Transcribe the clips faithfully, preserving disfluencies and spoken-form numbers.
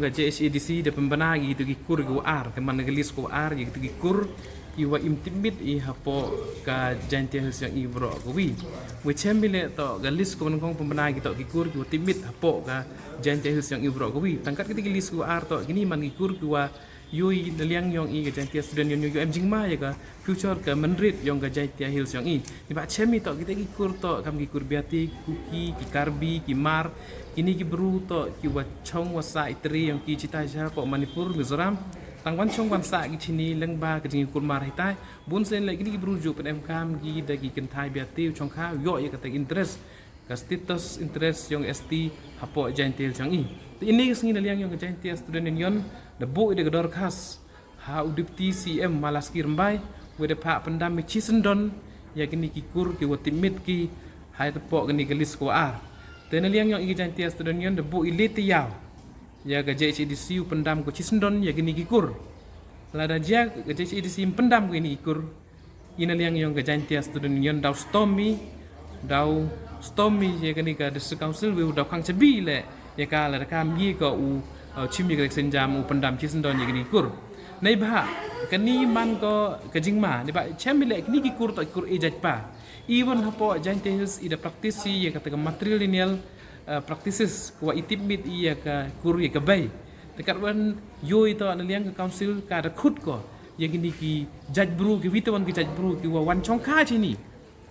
Ka J H A D C da pynbna ïa kito ki kur kiwa ar, ka man ka list kiwa ar, ïa kito ki kur kiwa im tipmit i hapoh ka Jaintia Hills yong i baroh kawi. Wa chem i leh toh ka list kawa nyngkong pynbna ïa kito ki kur kiwa tipmit hapoh ka Jaintia Hills yong i baroh kawi. Tang kat kito ki list kiwa ar toh kini man ki kur kiwa ïoh i na liang yong i ka Jaintia Student Union ïoh em jingma ïa ka future ka mynrit yong ka Jaintia Hills yong i. Ni ba chem i toh kito ki kur toh kam ki kur Biati, ki Kuki, ki Karbi, ki Hmar, kini ki bru toh kiwa chong wa sah i tre yong ki chita ja hapoh Manipur, Mizoram. Tang wan chong wan sah ki chini lyngba ka jingkulmar hitai. Bun sien leh kini ki bru ju pynemkam ki da ki kynthei Biati u chongkha, ïoh ïa kata ka interest, ka status interest yong S T hapoh Jaintia Hills yong i. Te ini ka sngi na liang yong ka Jaintia Student Union da buh i da ka dorkhas ha u Deputy C M Malaski Rymbai, wa da phah pyndam i chisyndon ïa kini ki kur kiwa tipmit ki ha i hapoh kini ka list kiwa ar. Te na liang yong i ka Jaintia Student Union da buh i le taïaw ïa ka J H A D C u pyndam ko chisyndon ïa kini ki kur. Lada jia ka J H A D C im pyndam ko ini ki kur, i na liang yong ka Jaintia Student Union daw stom i, daw stom i ïa kani ka District Council, wa u daw khang chabi leh ïa ka lada kam ïa ka u, uh, chim ïa ka synjam u pyndam chisyndon ïa kini ki kur. Neibhah kani man ko ka jingma, neibhah chem i leh kini ki kur toh ki kur e jait pa. Even hapoh Jaintia Hills i da practice ïa kata ka matrilineal, uh, practices, kawa i tipmit ïa ka kur ïa ka bei. Te katwan ïoh i toh na liang ka council ka da khut ko ïa kini ki jait bru, kiwi te wan ki jait bru kiwa wan chongkha chini.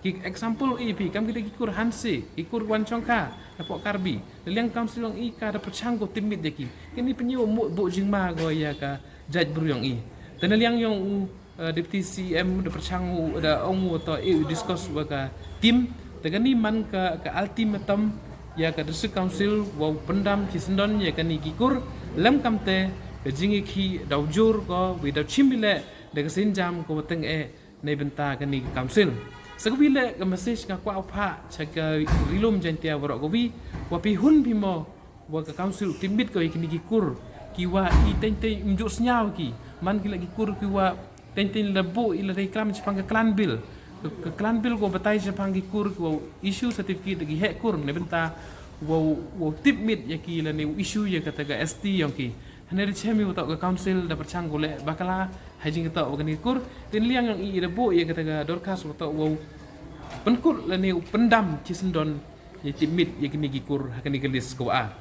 Ki example i phi kam kita ki kur Hanse, ki kur wan chongkha napoh Karbi. Na liang council yong i ka da pyrchang ko tipmit ïa ki. Kini pynïoh mo buh jingma ko ïa ka jait bru yong i. Te na liang yong u, uh, Deputy C M da pyrchang u da ong u toh i discuss wa ka team. Te kani man ka, ka ultimatum ïa ka District Council wa u pyndam chisyndon ïa kani ki kur. Lem kamte ka jingïakhih daw jur ko, wa daw chim i leh da ka synjam ko wa teng eh na i bynta kani ka council. Sa kawi leh ka message nga kwah u phah cha ka ri lum Jaintia waroh kawi, wa phi hun phi mo wa ka council u tipmit ko ïa kini ki kur kiwa i teng teng im ju sñiaw ki. Man ki leh ki kur kiwa teng teng la buh i la dei klam chaphang ka clan bill. Ka, ka clan bill ko batai chaphang ki kur kiwa issue certificate da ki heh kur na i bynta wa u, wa u tipmit ïa ki lane u issue ïa kata ka S T yong ki. Hynrei da chem i wa toh ka council da pyrchang ko leh bakla ha i jingtoh wa kani ka kur. Te na liang yong i da buh ïa kata ka dorkhas wa toh wa u pynkut lane u pyndam chisyndon ïa tipmit ïa kini ki kur ha kani ka list kiwa ar.